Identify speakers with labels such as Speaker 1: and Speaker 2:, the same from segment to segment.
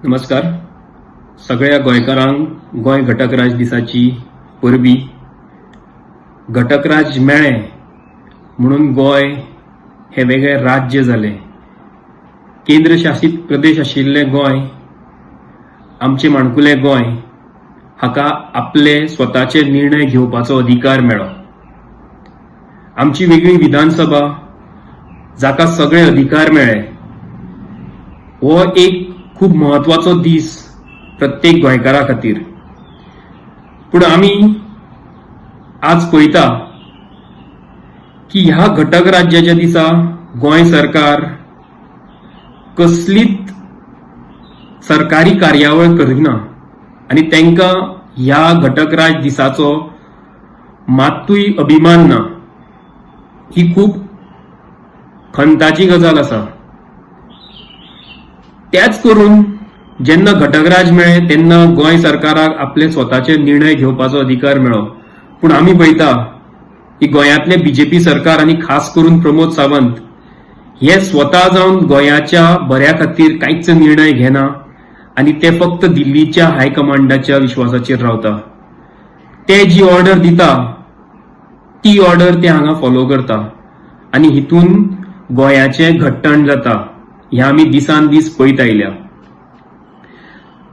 Speaker 1: नमस्कार. सगळ्या गोंयकारांक गोंय घटक राज दिसाची परबीं. घटक राज मेळ्ळें म्हणून गोंय हें वेगळें राज्य जालें. केंद्र शासीत प्रदेश आशिल्लें गोंय, आमचें माणकुलें गोंय हाका आपले स्वताचे निर्णय घेवपाचो अधिकार मेळ्ळो. आमची वेगळी विधानसभा, जाका सगळे अधिकार मेळ्ळे. हो एक खूब म्हत्वाचो दीस प्रत्येक गोंयकारा खातीर. पूण आमी आज पळयता की ह्या घटक राज्याच्या दिसा गोंय सरकार कसलीच सरकारी कार्यावळ करिना आनी तांकां ह्या घटक राज दिसाचो मात्तूय अभिमान ना. ही खूब खंताची गजाल आसा. त्याच करून जेन्ना घटक राज मेळ्ळें तेन्ना गोंय सरकाराक आपले स्वताचे निर्णय घेवपाचो अधिकार मेळ्ळो. पूण आमी पळयता की गोंयांतले बीजेपी सरकार आनी खास करून प्रमोद सावंत हे स्वता जावन गोंयाच्या बऱ्या खातीर कांयच निर्णय घेना आनी ते फक्त दिल्लीच्या हायकमांडाच्या विश्वासाचेर रावता. ते जी ऑर्डर दिता ती ऑर्डर ते हांगा फॉलो करता आनी हितून गोंयाचें घट्टण जाता हें आमी दिसान दीस पळयत आयल्या.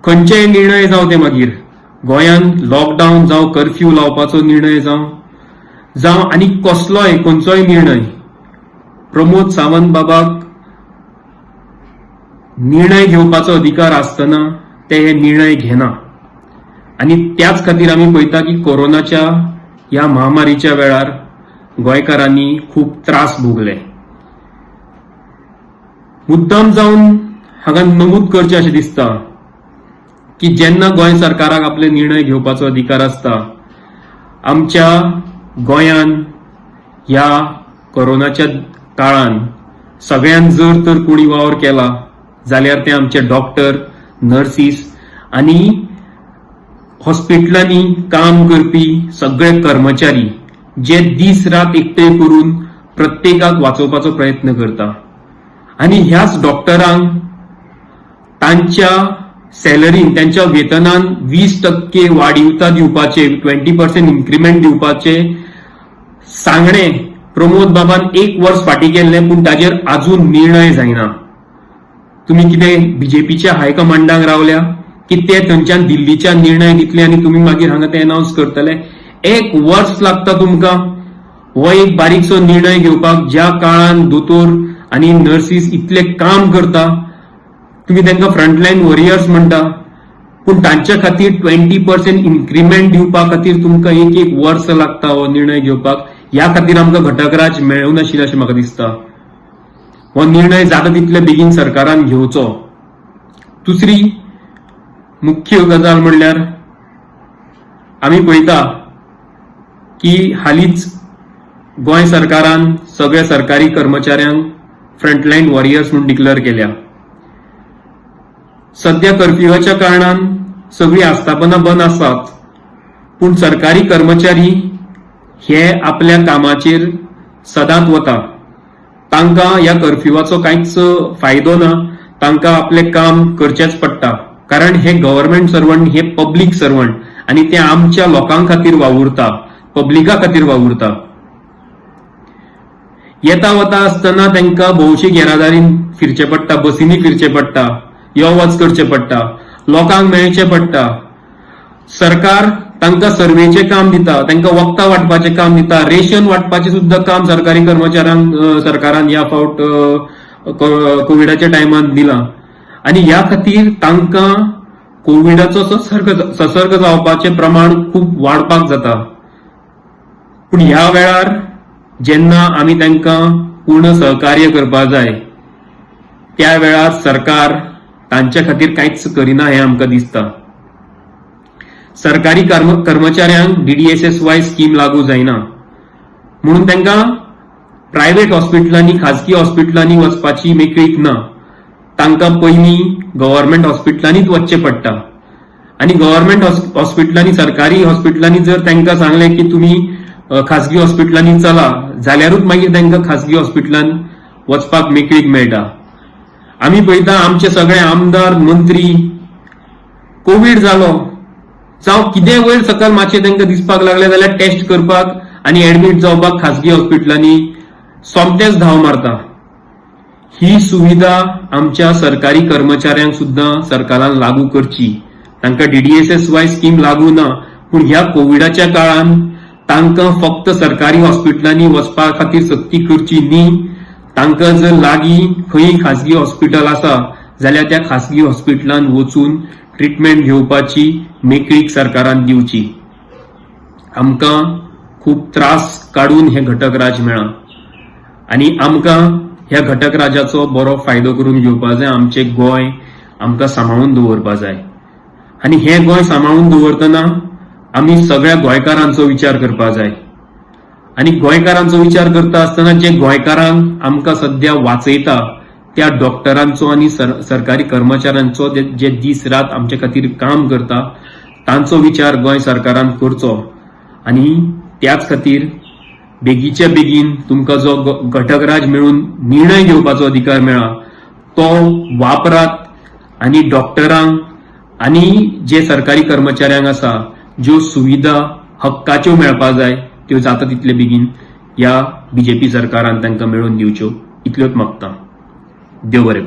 Speaker 1: खंयचेय निर्णय जावं, ते मागीर गोंयांत लॉकडावन जावं, कर्फ्यू लावपाचो निर्णय जावं जावं आनी कसलोय खंयचोय निर्णय, प्रमोद सावंत बाबाक निर्णय घेवपाचो अधिकार आसतना ते हे निर्णय घेना आनी त्याच खातीर आमी पळयता की कोरोनाच्या ह्या महामारीच्या वेळार गोंयकारांनी खूब त्रास भोगले. मुद्दाम जावन हांगा नमूद करचें अशें दिसता की जेन्ना गोंय सरकाराक आपले निर्णय घेवपाचो अधिकार आसता, आमच्या गोंयान ह्या कोरोनाच्या काळान सगळ्यान जर तर कोणी वावर केला जाल्यार ते आमचे डॉक्टर, नर्सीस आनी हॉस्पिटलांनी काम करपी सगळे कर्मचारी, जे दीस रात एकठांय करून प्रत्येकाक वाचोवपाचो प्रयत्न करता. आनी ह्याच डॉक्टरांक तांच्या सॅलरीन, त्यांच्या वेतनान 20% वाढीवता दिवपाचे, 20% इन्क्रिमेंट दिवपाचे सांगणे प्रमोद बाबान एक वर्स फाटीं केल्लें, पूण ताजेर अजून निर्णय जायना. तुमी कितें बीजेपीच्या हायकमांडाक रावल्या की ते थंयच्यान दिल्लीच्यान निर्णय दितले आनी तुमी मागीर हांगा ते अनावन्स करतले? एक वर्स लागता तुमकां हो एक बारीकसो निर्णय घेवपाक, ज्या काळान दोतोर आनी नर्सीस इतले काम करता. तुमी तांकां फ्रंटलायन वॉरियर्स म्हणटा, पूण तांच्या खातीर 20% इन्क्रिमेंट दिवपा खातीर तुमकां एक एक वर्स लागता हो निर्णय घेवपाक. ह्या खातीर आमकां घटकराज मेळूंक नाशिल्लें अशें म्हाका दिसता. हो निर्णय जाता तितले बेगीन सरकारान घेवचो. दुसरी मुख्य गजाल म्हणल्यार आमी पळयता की हालींच गोंय सरकारान सगळ्या सरकारी कर्मचाऱ्यांक फ्रंटलायन वॉरियर्स म्हूण डिक्लेअर केल्या. सध्या कर्फ्युवाच्या कारणान सगळीं आस्थापनां बंद आसात, पूण सरकारी कर्मचारी हे आपल्या कामाचेर सदांच वता. तांकां ह्या कर्फ्युवाचो कांयच फायदो ना. तांकां आपलें काम करचेंच पडटा, कारण हे गव्हर्मेंट सर्वंट हे पब्लीक सर्वंट आनी ते आमच्या लोकां खातीर वावुरता, पब्लिका खातीर वावुरता. येता वता आसतना तांकां भौशीक येरादारीन फिरचें पडटा, बसींनी फिरचें पडटा, यो वच करचें पडटा, लोकांक मेळचें पडटा. सरकार तांकां सर्वेचें काम दिता, तांकां वखदां वांटपाचें काम दिता, रेशन वांटपाचें सुद्दां काम सरकारी कर्मचाऱ्यांक सरकारान ह्या फावट कोविडाच्या टायमान दिलां आनी ह्या खातीर तांकां कोविडाचो संसर्ग जावपाचें प्रमाण खूब वाडपाक जाता. पूण ह्या वेळार जेन्ना आमी तांकां पूर्ण सहकार्य करपाक जाय, त्या वेळार सरकार तांच्या खातीर कांयच करिना हें आमकां दिसता. सरकारी कर्मचाऱ्यांक डीडीएसएसवाय स्कीम लागू जायना म्हणून तांकां प्रायव्हेट हॉस्पिटलांनी, खाजगी हॉस्पिटलांनी वचपाची मेकळीक ना. तांकां पयलीं गव्हर्मेंट हॉस्पिटलांनीच वचचें पडटा आनी गव्हर्मेंट हॉस्पिटलांनी, सरकारी हॉस्पिटलांनी जर तांकां सांगलें की तुमी खाजगी हॉस्पिटलांनी चला जाल्यारूच मागीर तांकां खाजगी हॉस्पिटलान वचपाक मेकळीक मेळटा. आमी पळयता, आमचे सगळे आमदार, मंत्री कोवीड जालो जावं कितें वयर सकयल मातशें तांकां दिसपाक लागलें जाल्यार टेस्ट करपाक आनी एडमीट जावपाक खाजगी हॉस्पिटलांनी सोमतेच धांव मारता. ही सुविधा आमच्या सरकारी कर्मचाऱ्यांक सुद्दां सरकारान लागू करची. तांकां डीडीएसएसवाय स्कीम लागू ना, पूण ह्या कोविडाच्या काळान तांकां फक्त सरकारी हॉस्पिटलांनी वचपा खातीर सक्ती करची न्ही. तांकां जर लागीं खंय खाजगी हॉस्पिटल आसा जाल्यार त्या खाजगी हॉस्पिटलांत वचून ट्रिटमेंट घेवपाची मेकळीक सरकारान दिवची. आमकां खूब त्रास काडून हें घटक राज मेळ्ळां आनी आमकां ह्या घटक राजाचो बरो फायदो करून घेवपा जाय. आमचें गोंय आमकां सांबाळून दवरपा जाय आनी हें गोंय सांबाळून दवरतना आमी सगळ्या गोंयकारांचो विचार करपा जाय आनी गोंयकारांचो विचार करता आसतना जे गोंयकारांक आमकां सद्या वाचयता त्या डॉक्टरांचो आनी सरकारी कर्मचाऱ्यांचो, जे दीस रात आमचे खातीर काम करता, तांचो विचार गोंय सरकारान करचो. आनी त्याच खातीर बेगीच्या बेगीन तुमकां जो घटक राज मेळून निर्णय घेवपाचो अधिकार मेळ्ळा तो वापरात आनी डॉक्टरांक आनी जे सरकारी कर्मचाऱ्यांक आसा ज्यो सुविधा हक्काच्यो मेळपा जाय त्यो जाता तितले बेगीन ह्या बीजेपी सरकारान तांकां मेळोवन दिवच्यो, इतल्योच मागता. देव बरें करूं.